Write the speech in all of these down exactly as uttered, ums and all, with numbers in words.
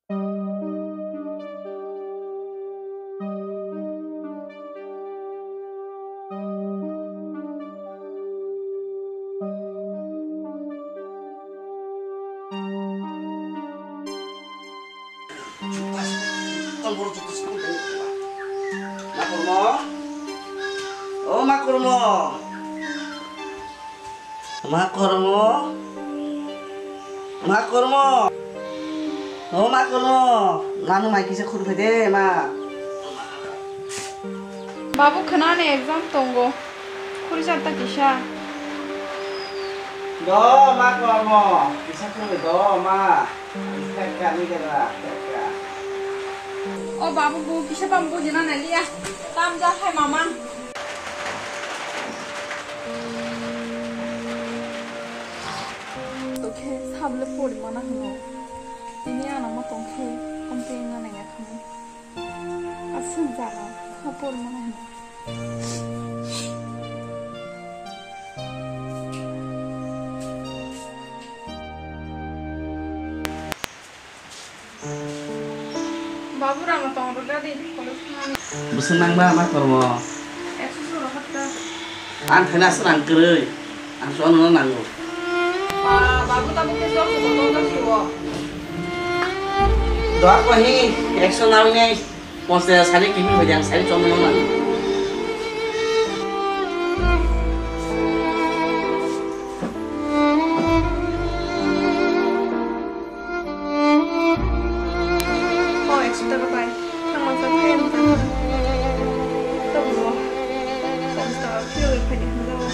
Makormo. O Makormo. Makormo. Makormo. O Makormo. Nanu mai kisa khurphai de ma. Babu khwnani exam tongo. Khuri charta kisa. Do Makormo. Kisa khurphai do ma. Kaka, ni kaka, kaka. O babu, bu kisa tam bujina na liya. Tam ja hai mama. Tokhe sable pori mana hino. Ini ana ma tongkhe, amte ina na ya khamu. Aswk jana, ha pori mana hino. Babu rang tong rwgadi, college thangmani. Bwswk nangba ma kormo? Ekso soro hatta. Ang khaina aswk rang kwrwi. Ang chwng nono nango. Ba, babu tabuk khe chwng soro tong jak siwo. Dua ko hi, ekso nang nei. Ponchas sari kimi bajang sari chwng nono nango. O, ekso taka pai. Thang masa khe ang thang. Tabuk o. Ponchas taka khe oi phai di hwnjao.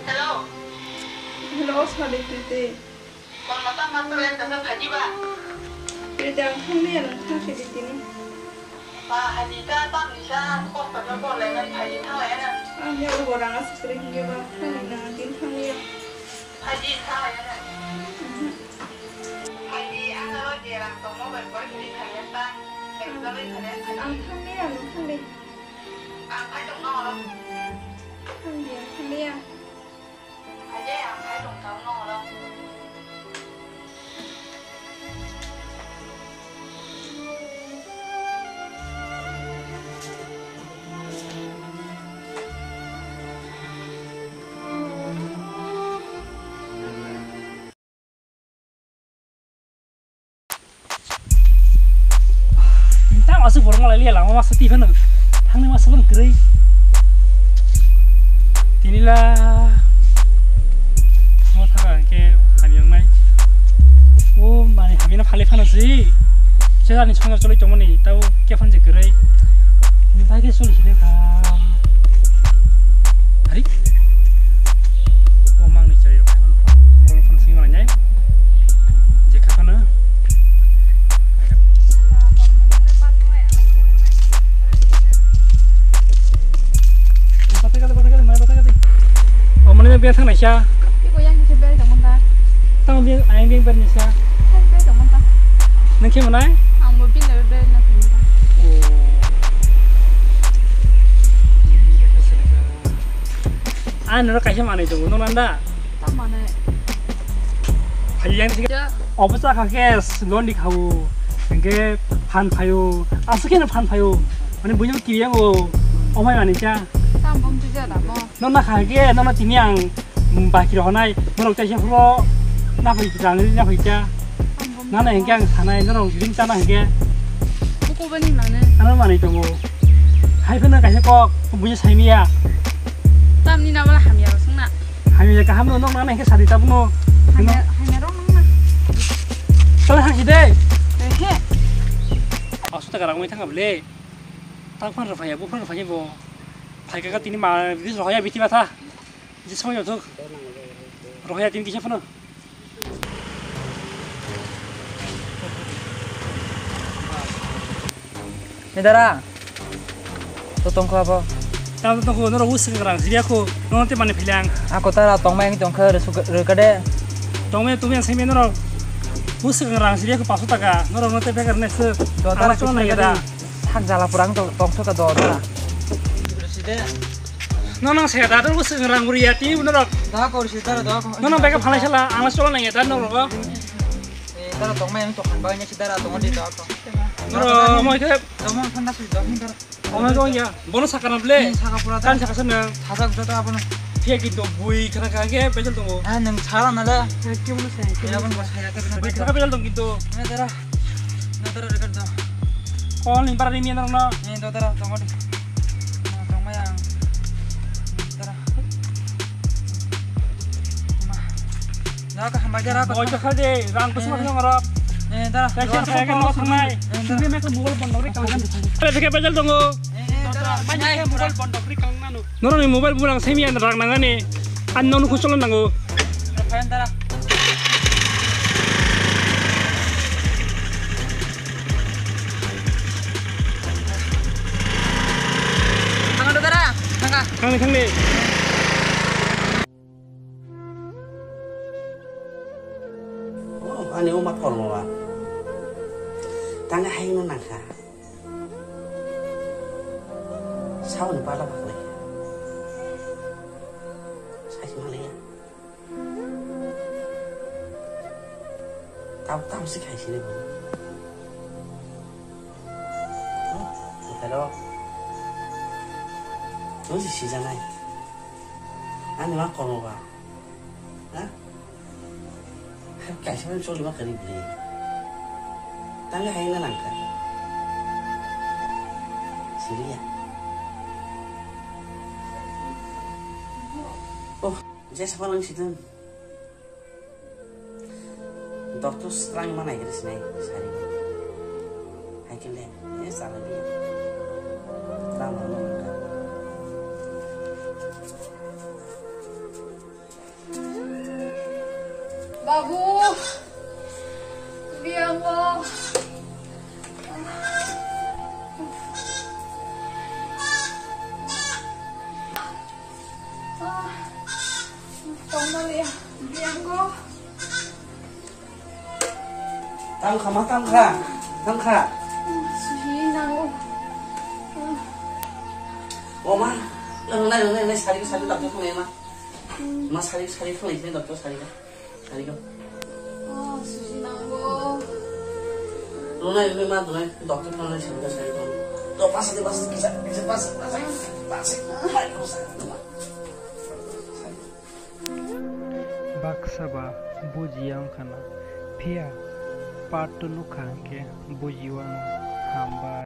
Hello. Hello, Sadi, twi twi. Mama, tamo tole tasa phaji ba? Twi twi ang thang liya, nang thang sidi tini. Ba, haji ta, tamo ni sa, kok ta, kok le, nang phaji thang lai na. Ang ya, ubo rang aswk kwrwi hwnkhe ba, thang ni nang, tini thang liya. Phaji thang lai na. Mhm. Phaji, ang aro je rang tongmo bai, koi kiri thang ya ta. Exam bai thang ya, phaji. Ang thang liya, nang thang di. Ang phai tong nang oro. Thang di, ang thang liya. Tang aswk borok malai liya lama masa twi phano. Thangni masa phano kwrwi. Tinila. Mo thanga ke hamyang nai. O mani hamyang phale phano si. Sejani chongjak choloi tongmani tau khe phan je kwrwi. Ni bai khe choli hile kha. Hari. O mangni chai rok phano phano sing manai. Je kha phano. Bathai kali, bathai kali, mai bathai kali. O mani biya thang naisa. Iko yang kisa beri tong manda. Tang biya, ayang biya beri naisa. Beri tong manda. Nang khe manai? Ang bo biya beri na tong manda. O. Ang noro kaisa manai tongo, nung nanda? Tamo manai. Phai yang sing. Obo chakha khe londi khao, hingke phan phaio, aswk khe no phan phaio, mane buino kiriyango, omai mani cha. Tam bom tu jada mo. No na kha khe, no na tini ang baki rohonai, norok chaisa phuro na phai rang ri na phai cha. Tam bom. Na na hingke ang sanai, norok ring cha na hingke. Buko bani mane. Ano mani tongo. Hai phano kaisa kok, buino saimiya. Tam ni na mala hamya sungna. Hamya kaham no nong nang khe sadi tabno. Hamya, hamya rong nang na. Tala hangsi de. Ehe. Asu ta garang mai thang able. Tang phan rafaya, bu phan rafaya bo. Phai ka tini ma, bis rohaya biti batha. Jismo yothuk. Rohaya tini kisa phano. Ni dara. To tongkho abo. Tamo tongkho norok uswk rang siriya kho, nono te mani philang. Ako tara tongmai ang tongkho, rwsuk rwkade. Tongmai tongmai ang simi norok uswk rang siriya kho paso taka, norok no te bekar ne se. Do tara chon na yada. Thak jala purang tong tongkho ka do tara. Side. Nono se da do uswk rang uriya ti norok. Da kor side tara da. Nono beka phalai sala, ang cholo na yada norok. Eh, tara tongmai ang tongkhan bagwi ne side tara tongdi da. Norok moi khe. Tongmai thanda sui da hin tara. Omo jong ya, bono sakana ble. Saka pura ta. Kan saka sana. Sajak jota abono. Phiya kintu bui khana khana khe bejal tongo. Ah, nang sala nala. Khe bono saya. Ya bono saya khe. Bui khana bejal tong kintu. Na dara. Na dara record da. Call ni bara ni nang na. Ni do dara tong di. Tong maya. Dara. Ma. Dara ka hambai dara ka. Oi ka de, rang ko suma ngaro. Eh, dara. Saya saya kan mau sanai. Sini me ko mobile bondo ri kalkan. Ada ke bejal tongo. Noroni mobile bulang semi an rang nangani. An nonu kucholo nango. Thangni thangni. Oh, ani oma kormo ba. Tangga haino nangkha. Sauni bala baklai. Saisi malaya. Tam tam si khaisi ni bo. Hello. Nung si sijanai. Ani ma kormo ba. Ha? Kaisa choli ma kari bri. Tangga haino nangkha. Siriya. Oh, jesa pa nang sitan. Doctor strang ma nai kari sinai sari. Hai kele, eh, sala dia. Lama nangkha. Babu, biang ko. Tongmaliya, biang ko. Tangkha ma tangkha, tangkha. Suhi nango. O ma, nang nai nang nai sari sari doctor thang ma. Ma sari sari thang nai doctor sari. Sari ko. Oh, suhi nango. Nang nai nang ma nang nai doctor thang nai sari sari ko. To pas de pas kisa kisa pas pas pas. Mai ko sa. Baksa ba bujiya wngkha na, phiya part two nukha hinkhe bujiwano. Hambai.